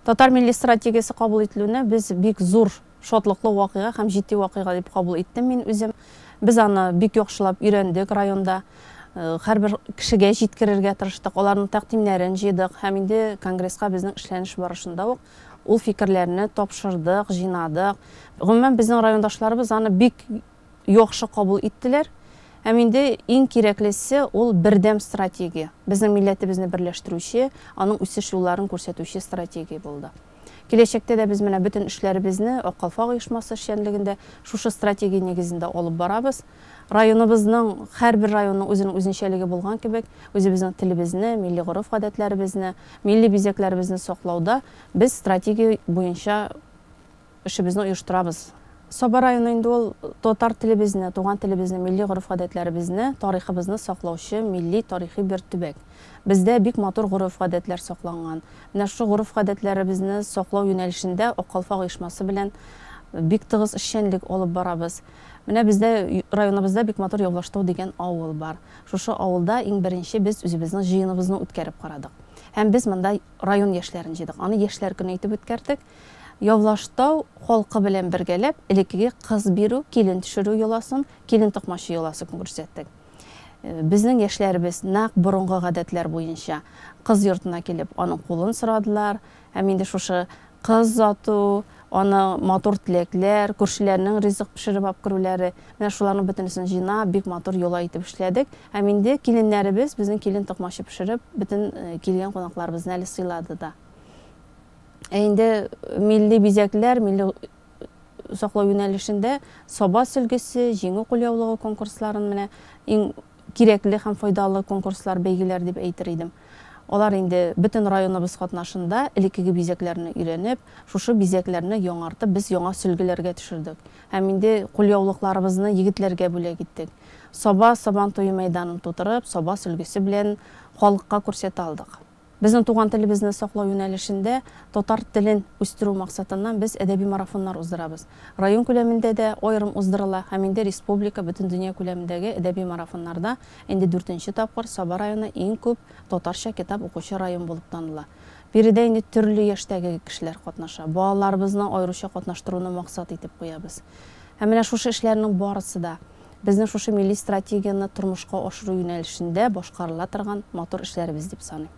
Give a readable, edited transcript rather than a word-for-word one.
Татар милли стратегиясе кабул ителүне без бик зур шатлыклы вакыйга һәм җитди вакыйга дип кабул иттем мин үзем. Без аны бик яхшылап өйрәндек районда. Һәрбер кешегә җиткерергә тырыштык, аларның тәкъдимнәрен җыйдык һәм инде конгресска безнең эшләнеш барышында ук ул фикерләрне тапшырдык, җыйнадык. Гомумән, безнең райондашларыбыз аны бик яхшы кабул иттеләр. Һәм инде иң кирәклесе, ул бердәм стратегия. Безнең милләтебезне берләштерүче, аның үсеш юлларын күрсәтүче стратегия булды. Киләчәктә дә без менә бөтен эшләребезне Ак калфак оешмасы эшчәнлегендә шушы стратегия нигезендә алып барабыз. Районыбызның, һәрбер районның үзенең үзенчәлеге булган кебек, үзебезнең телебезне, милли гореф-гадәтләребезне, милли бизәкләребезне саклауда без стратегия буенча эшебезне оештырабыз. Саба районы инде ул татар телебезне, туган телебезне, милли гореф-гадәтләребезне, тарихыбызны саклаучы милли тарихи бер төбәк. Бездә бик матур гореф-гадәтләр сакланган. Менә шушы гореф-гадәтләребезне саклау юнәлешендә Ак калфак оешмасы белән бик тыгыз эшчәнлек алып барабыз. Менә бездә районыбызда бик матур Явлаштау дигән авыл бар. Шушы авылда иң беренче без үзебезнең җыеныбызны үткәреп карадык. Һәм без монда район яшьләрен җыйдык. Аны яшьләр көне итеп үткәрдек. Явлаштау халкы белән бергәләп элеккеге кыз бирү, килен төшерү йоласын, килен токмачы йоласын күрсәттек. Безнең яшьләребез нәкъ борынгы гадәтләр буенча кыз йортына килеп, аның кулын сорадылар һәм инде шушы кыз озату, аны матур теләкләр, күршеләрнең ризык пешереп алып керүләре, менә шуларның бөтенесен җыйнап, бик матур йола итеп эшләдек. Һәм инде киленнәребез безнең килен токмачы пешереп, бөтен килгән кунакларыбызны әле сыйлады да. Ә инде милли бизәкләр, милли саклау юнәлешендә Саба сөлгесе, Җиңү кулъяулыгы конкурсларын менә иң кирәкле һәм файдалы конкурслар, бәйгеләр дип әйтер идем. Алар инде бөтен районыбыз катнашында элеккеге бизәкләрне өйрәнеп, шушы бизәкләрне яңартып, без яңа сөлгеләргә төшердек. Һәм инде кулъяулыкларыбызны егетләргә бүләк иттек. Саба Сабан туе мәйданын тутырып, Саба сөлгесе белән халыкка күрсәтә алдык. Безнең туган телебезне саклау юнәлешендә татар телен үстерү максатыннан без әдәби марафоннар уздырабыз. Район күләмендә дә аерым уздырыла һәм инде республика, бөтендөнья күләмендәге әдәби марафоннарда инде дүртенче тапкыр Саба районы иң күп татарча китап укучы район булып таныла. Биредә инде төрле яшьтәге кешеләр катнаша. Балаларыбызны аеруча катнаштыруны максат итеп куябыз. Һәм менә шушы эшләрнең барысы да безнең шушы милли стратегияне тормышка ашыру юнәлешендә башкарыла торган матур эшләребез дип саныйм.